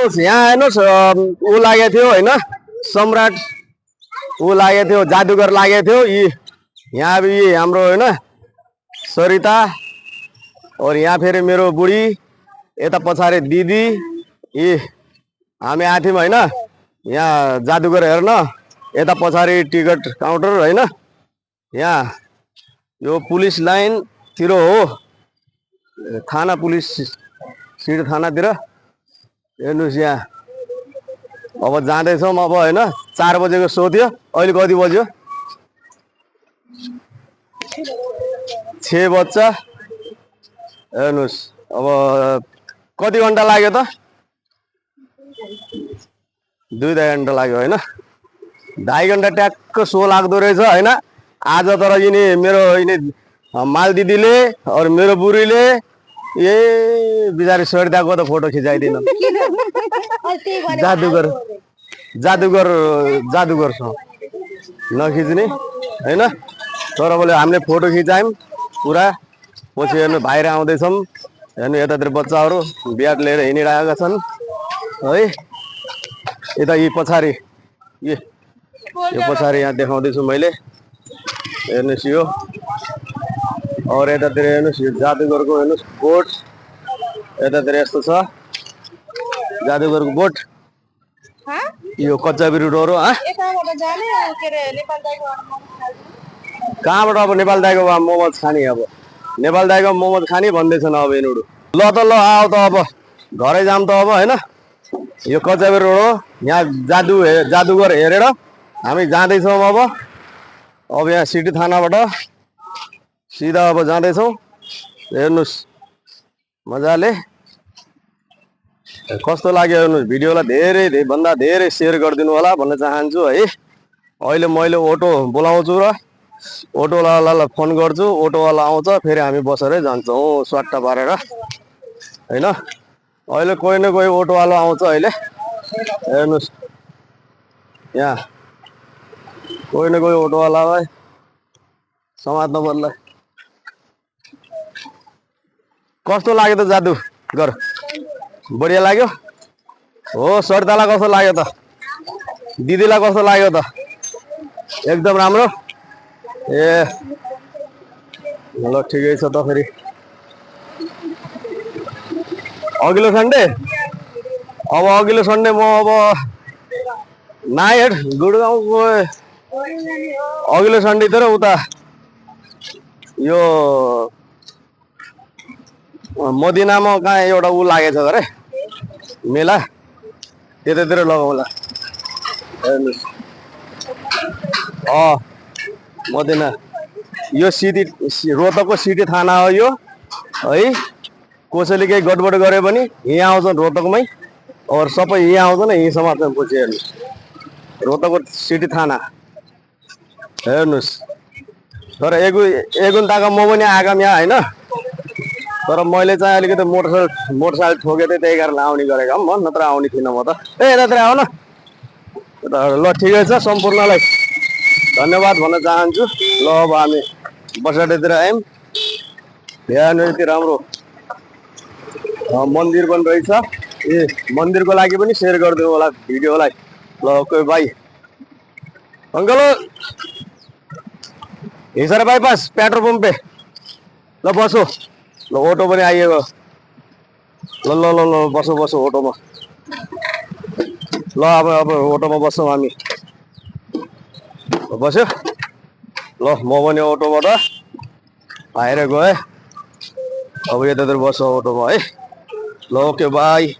हेर्नुहोस् यहाँ हेर्नुहोस् ऊ लागेको थियो होइन सम्राट ऊ लागेको थियो जादुगर लागेको थियो यी यहाँ अब यी हाम्रो होइन सरिता और यहाँ फेरि मेरो बुढी यता पछाडि दिदी यी हामी आएको थियौँ होइन यहाँ जादुगर हेर्न यता पछाडि टिकट काउन्टर होइन यहाँ यो पुलिस लाइनतिर हो थाना पुलिस सिटी थानातिर हेर्नुहोस् यहाँ अब जाँदैछौँ अब होइन 4 बजेको सो थियो अहिले कति बज्यो 6 बज्छ हेर्नुहोस् अब कति घन्टा लाग्यो त 2 घन्टा लाग्यो होइन 2.5 घन्टा ट्याक्क सो लाग्दो रहेछ होइन आज तर यिनी मेरो यिनी माल दिदीले और मेरो बुढीले ए बिचारी सरिताको त फोटो खिचाइदिन जादुगर जादुगर जादुगर छ नखिच्ने होइन तर बोले हामीले फोटो खिचायौँ पुरा पछि हेर्नु बाहिर आउँदैछौँ हेर्नु यतातिर बच्चाहरू ब्याट लिएर हिँडिरहेका छन् है यता यी पछाडि यो पछाडि यहाँ देखाउँदैछु मैले हेर्नुहोस् यो और यतातिर हेर्नुहोस् यो जादुगरको हेर्नुहोस् बोट यतातिर यस्तो छ जादुगरको बोट यो कच्चाबिरु डोरो कहाँबाट अब नेपाल दाइको मोमोज खाने अब नेपाल दाइको मोमोज खाने भन्दैछन् अब यिनीहरू ल त ल आऊ त अब घरै जाम त अब होइन यो कच्चाबिरु हो यहाँ जादुगर हेरेर हामी जाँदैछौँ अब यहाँ सिटी थानाबाट सिधा अब जाँदैछौँ हेर्नुहोस् मजाले कस्तो लाग्यो हेर्नुहोस् भिडियोलाई धेरै भन्दा धेरै सेयर गरिदिनु होला भन्न चाहन्छु है अहिले मैले अटो बोलाउँछु र अटोवालालाई फोन गर्छु अटोवाला आउँछ फेरि हामी बसेरै जान्छौँ स्वाट्टा पारेर होइन अहिले कोही न कोही अटोवाला आउँछ अहिले हेर्नुहोस् यहाँ कोही न कोही अटोवालालाई समात्नु पर्ला कस्तो लाग्यो त जादुगर बढिया लाग्यो हो सरितालाई कस्तो लाग्यो त दिदीलाई कस्तो लाग्यो त एकदम राम्रो ए ल ठिकै छ त फेरि अघिल्लो सन्डे अब अघिल्लो सन्डे म अब नाइट गुडगाउँको अघिल्लो सन्डेतिर उता यो मदिनामा कहाँ एउटा ऊ लागेछ अरे मेला त्यतातिर लगाउँला हेर्नुहोस् मदिना यो सिटी रोहतकको सिटी थाना हो यो है कसैले केही गडबड गरे पनि यहाँ आउँछन् रोहतकमै और सबै यहाँ आउँछन् यहीँ समात्छन् पछि हेर्नुहोस् रोहतकको सिटी थाना हेर्नुहोस् तर एगुन्ताको म पनि आगाम यहाँ होइन तर मैले चाहिँ अलिकति मोटरसाइकल ठोकेको थिएँ त्यही कारण आउने गरेको म नत्र आउने थिइनँ म त यतातिर आऊ न ल ठिकै छ सम्पूर्णलाई धन्यवाद भन्न चाहन्छु ल अब हामी बसअड्डातिर आयौँ यहाँ यति राम्रो मन्दिर पनि रहेछ ए मन्दिरको लागि पनि सेयर गरिदिनु होला भिडियोलाई ल ओके भाइ uncle Hisar bypass petrol pump pay ल बसो ल ऑटो पनि आइएको ल ल ल ल बसो बसो ऑटोमा ल अब ऑटोमा बस्छौँ हामी बस्यो ल म पनि ऑटोबाट बाहिर गएँ अब यतातिर बस्छौँ ऑटोमा है ल ओके बाई।